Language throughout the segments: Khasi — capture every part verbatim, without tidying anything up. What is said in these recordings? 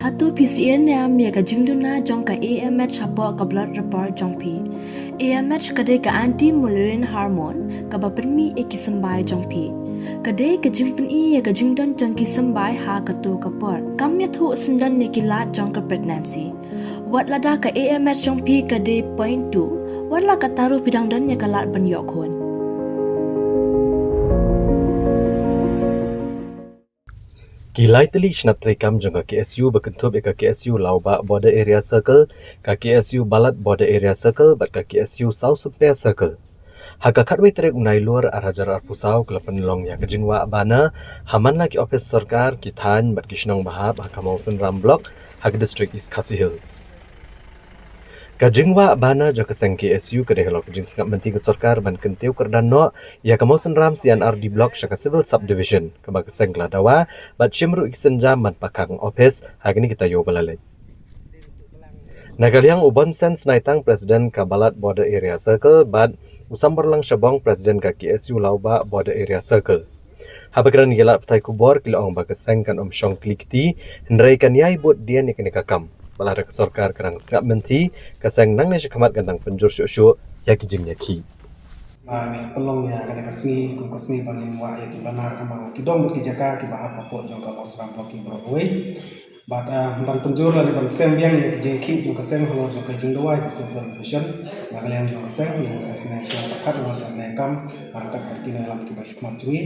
Hato phi sngewthuh ïa ka jingduna jong ka A M H hapoh ka blood report jong phi? A M H ka dei ka anti-malarian hormone kaba pynmih ïa ki symbai jong phi. Ka dei ka jingpyni ïa ka jingdon jong ki symbai ha kato ka por. Kam ïathuh syndon ïa ki lad jong ka pregnancy. Wat lada ka A M H jong phi ka dei point two, wat la katta ruh phi dang don ïa ka lad ban ïoh khun. Ki lai tylli ki shnat treikam jong ka K S U ba kynthup ïa ka K S U Lawbah Border Area Circle, ka K S U Balat Border Area Circle bad ka K S U Sawsynpia Circle. Ha ka khatwei tarik u Nailur ar hajar arphew saw ka la pynlong ïa ka jingwah bana ha man la ki ophis sorkar, ki thaiñ bad ki shnong ba hap ha ka Mawsynram Block ha ka district East Khasi Hills. Ka jingwah bana jong ka seng K S U ka dei halor ka jingsngap mynthi ka sorkar ban kyntiew kyrdan noh ïa ka Mawsynram C and R D Block sha ka Civil Subdivision, kaba ka seng ka la dawa bad shim ruh ïa ki sienjam ban pynkhang ophis ha kine ki taïew ba la leit. Na ka liang u Bonsen Snaitang, President ka Balat Border Area Circle, bad u Samborlang Shabong, President ka K S U Lawbah Border Area Circle. Haba kren ïa ki lad pathai khubor ki la ong ba ka seng kan ym shong kli kti, hynrei kan ïai bud dien ïa kane ka kam. Ba lada ka sorkar ka dang sngap mynthi, ka seng nangne shakhmat kan dang pynjur shuh shuh ïa ki jingïakhih. Ba ngi pynlong ïa kane ka sngi kum ka sngi ba ngin wah ïa ki banar ha man la ki dong bad ki jaka kiba hap hapoh jong ka Mawsynram Block baroh kawei. Bad, ah, ban pynjur lane ban ktem biang ïa ki jingïakhih jong ka seng halor jong ka jingduwai ka Civil Subdivision. Na ka liang jong ka seng, ngin sa sngewsynei sngewthuh halor jong kane ka kam, ha ryngkat bad ki nongïalam kiba shakhmat jong ngi.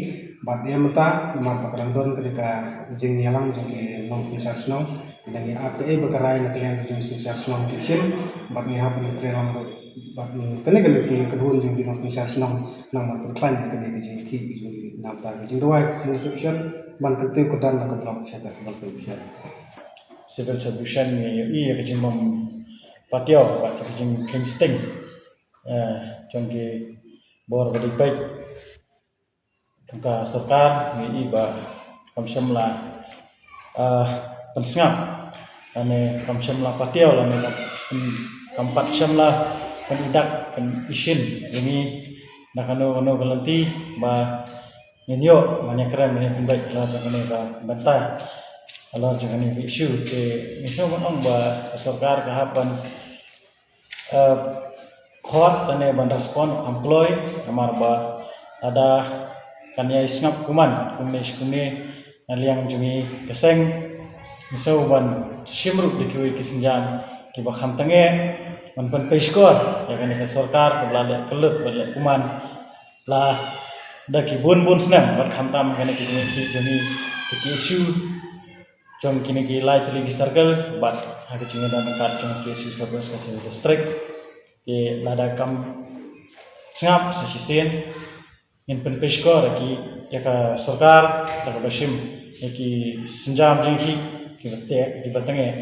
Bad ïa mynta namar ba ka dang don kane ka jingïalang jong ki nongsynshar shnong, ngi dang ïa ap kaei ba ka rai na ka liang ka jingsynshar shnong ki shim, bad ngi hap ban trei lang ruh bad, mm, kane kane ki kynhun jong ki nongsynshar shnong khnang ban pynkhlaiñ ïa kane ka jingïakhih ka jong ngi. Namar ka jingduwai ka Civil Subdivision ban kyntiew kyrdan na ka block sha ka Civil Subdivision. Civil Subdivision ngi ïohi ïa ka jingbym patiaw bad ka jingkheiñ sting, eh, jong ki bor ba dei peit. Ka sorkar ngi ïohi ba kam shym la, ah, pynsngap lane kam shym la patiaw lane kam, kam pat shym la pynidak pynishin ïa ngi na kano kano ka lynti ba ngin ïoh ban ïakren ban ïakynduh halor jong kane ka bynta, halor jong kane ka issue. Te ngi sngew ban ong ba ka sorkar ka hap ban, eh, khot lane ban respond kham kloi, namar ba lada kan ïai sngap kumne shi kumne na liang jong ngi ka seng, ngi sngew ban shim ruh da kiwei ki sienjam kiba kham tyngeh ban pynpei shkor ïa kane ka sorkar kaba la leh kyllut bad leh kumne la da ki bun bun snem bad khamtam kane ka jingïakhih jong ngi, ka K S U jong kine ki lai tylli ki circle bad ha ka jingïadon ryngkat jong ka K S U South West Khasi Hills District. Te lada kam sngap sa shisien, ngin pynpei shkor ïa ki, ïa ka sorkar da kaba shim ïa ki sienjam jingïakhih kiba teh, kiba tyngeh.